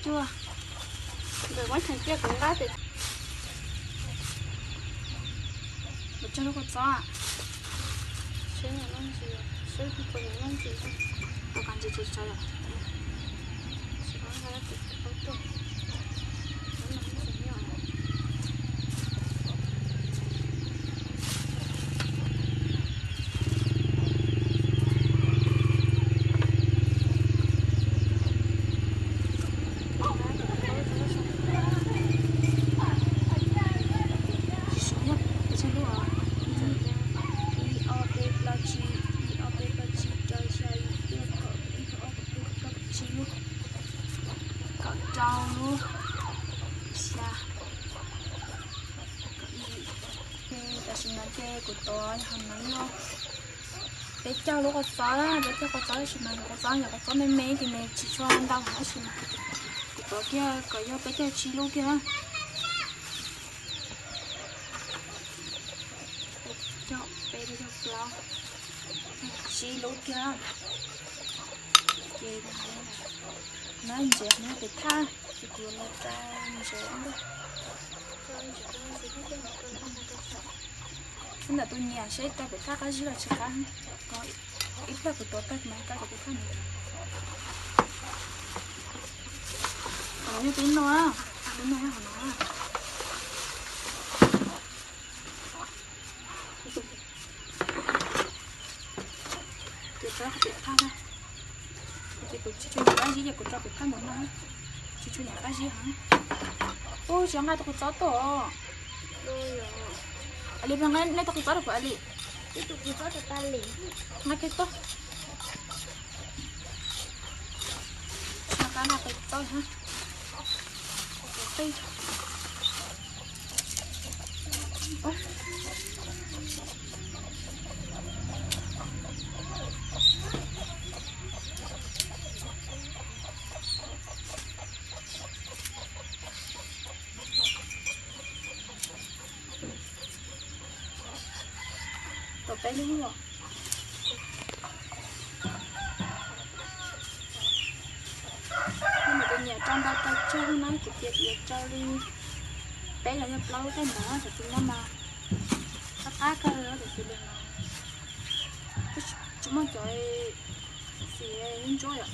Tuaj, ntawm muab cheem tiaj kuv nqab tias, kuv cog lub kua txob, seb nws muaj ntsis, seb puas muaj ntsis, ua kom ntsis tsaus tsaus yom. Ib, ob, peb, plaub, tsib, ib, ob, peb, plaub, tsib, rau, xya, yim, cuaj, kaum, ib, kaum ob, kaum peb, kaum tsib lub, kaum rau lub, xya, kaum ib. Tam sim no ces kuv tuav yog hauv no yog peb caug lub kua txob, peb caug kua txob, tab sis mas kua txob yog kua txob me me ces nws tsis tshua ntau tab sis mas kuv tuav kiag kom yog peb caug tsib lub kiag. Peb caug peb, peb caug plaub, tsib lub kiag. Ces no ntses no pem thaj ces kuv los tsa ntses ntag. Ntawm tus niam seb rau pem thaj qab zib los tsis qab. Ib pliag kuv tuav tag mas rau pem thaj no. Qhov no yog peb noj, peb noj hauv no. Kuv tso pem thaj na. Ces kuv tsis tshua nyiam qab zib ces kuv tso pem thaj mus no. Tsis tshua nyiam qab zib heev. Ub, tsis nqa tus kua txob tuaj. Li, nej tus kua txob rau kuv li. Nqa kiag tuaj. Tsis nqa, nqa tus kua txob hab. Tau peb lub os. Tus niam tso ntau tau tsawg na, kuv tias yuav tso li peb los yog plaub lub tej ntawd, tam sim no mas qab qab kawg tam sim no. Tsis muaj cov xim ntsuab yom.